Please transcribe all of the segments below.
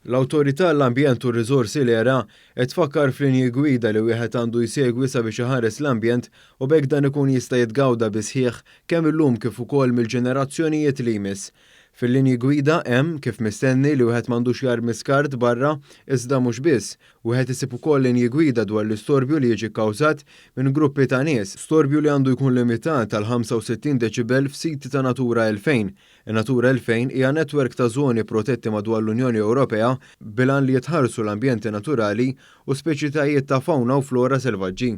L-Awtorità għall-Ambjent u r-Riżorsi, l-ERA, qed tfakkar f'linji gwida li wieħed għandu jsegwi sabiex iħares l-ambjent u b'hekk dan ikun jista' jitgawda bis-sħiħ kemm illum kif ukoll mill-ġenerazzjonijiet li jmiss. Fil-linji gwida hemm, kif mistenni, li wieħed m'għandux jarmi skart barra, iżda mhux biss. Wieħed isib ukoll linji gwida dwar l-istorbju li jiġi kkawżat minn gruppi ta' nies, storbju li għandu jkun limitat għal 65 deċibel f'siti ta' Natura 2000. In-Natura 2000 hija netwerk ta' żoni protetti madwar l-Unjoni Ewropea bil-għan li jitħarsu l-ambjenti naturali u speċitajiet ta' fawna u flora selvaġġi.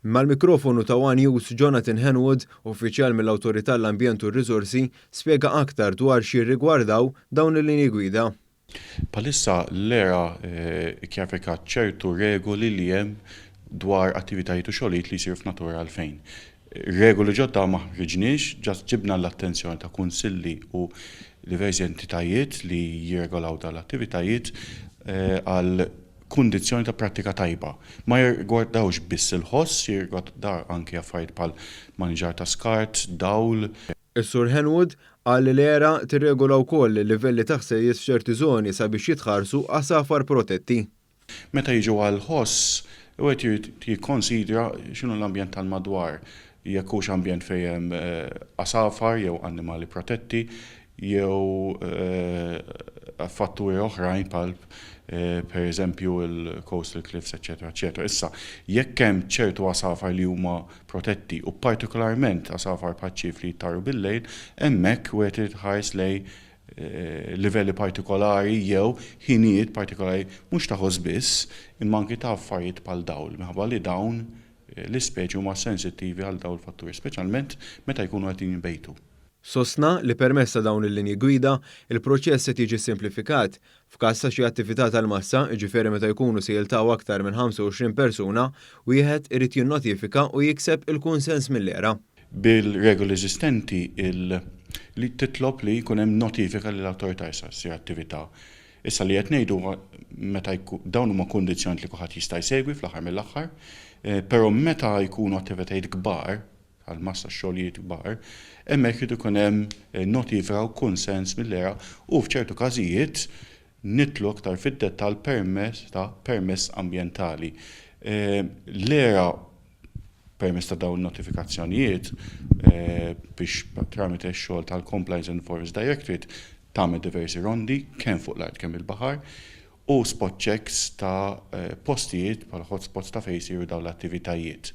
Mal-mikrofonu ta' one News, Jonathan Henwood, uffiċjal mill-Awtorità għall-Ambjent u r-Riżorsi, spjega aktar dwar x'jirrigwardaw dawn il-linji gwida. Bħalissa l-ERA kkjarifikat ċertu regoli li hemm dwar attivitajiet u xogħlijiet li jsiru f'Natura 2000. Regoli ġodda ma ħriġniex, ġast ġibna l-attenzjoni ta' kunsilli u diversi entitajiet li jirregolaw dawn l-attivitajiet għal kundizzjoni ta' prattika tajba. Ma jirrigwardawx biss il-ħoss, jirrigwardaw anki affarijiet bħal maniġar ta' skart, dawl. Is-Sur Henwood qal li l-ERA tirregola wkoll il-livelli ta' ħsejjes f'ċerti żoni sabiex jitħarsu għasafar protetti. Meta jiġu għall-ħoss, wieħed irid jikkonsidra x'inhu l-ambjent tal-madwar, jekk hux ambjent fejn hemm għasafar jew annimali protetti, jew fatturi oħrajn bħal per eżempju l-coastal cliffs eċċetera eċċetera. Issa, jekk hemm ċertu għasafar li huma protetti u partikolarment għasafar bħaċ-ċief li jittaru bil-lejl, hemmhekk wieħed irid iħares lejn livelli partikolari jew ħinijiet partikolari mhux ta' ħoss biss imma anki ta' affarijiet bħal dawl minħabba li dawn l-ispeċi huma sensittivi għal dawn il-fatturi speċjalment meta jkunu qegħdin jbejtu. Sostna li permezz ta' dawn il-linji gwida, il-proċess qed jiġi ssimplifikat. F'każ ta' xi attività tal-massa, jiġifieri meta jkunu se jiltaqgħu aktar minn 25 persuna, wieħed irid jinnotifika u jikseb il-kunsens mill-ERA. Bil-regoli eżistenti, li titlob li jkun hemm notifika lill-awtorità issa ssir attività. Issa li qed ngħidu huwa meta dawn huma kundizzjonijiet li kulħadd jista' jsegwi fl-aħħar mill-aħħar, però meta jkunu attivitajiet kbar, għal massa xogħlijiet kbar, hemmhekk irid ikun hemm notifika u kunsens mill-ERA u f'ċertu każijiet nidħlu aktar fid-dettall permezz ta' permess ambjentali. L-ERA permezz ta' dawn in-notifikazzjonijiet biex tramite x-xogħol tal-Compliance and Forest Directorate tagħmel diversi rondi kemm fuq l-art kemm il-baħar u spot checks ta' postijiet bħala hotspots ta' fejn isiru dawn l-attivitajiet.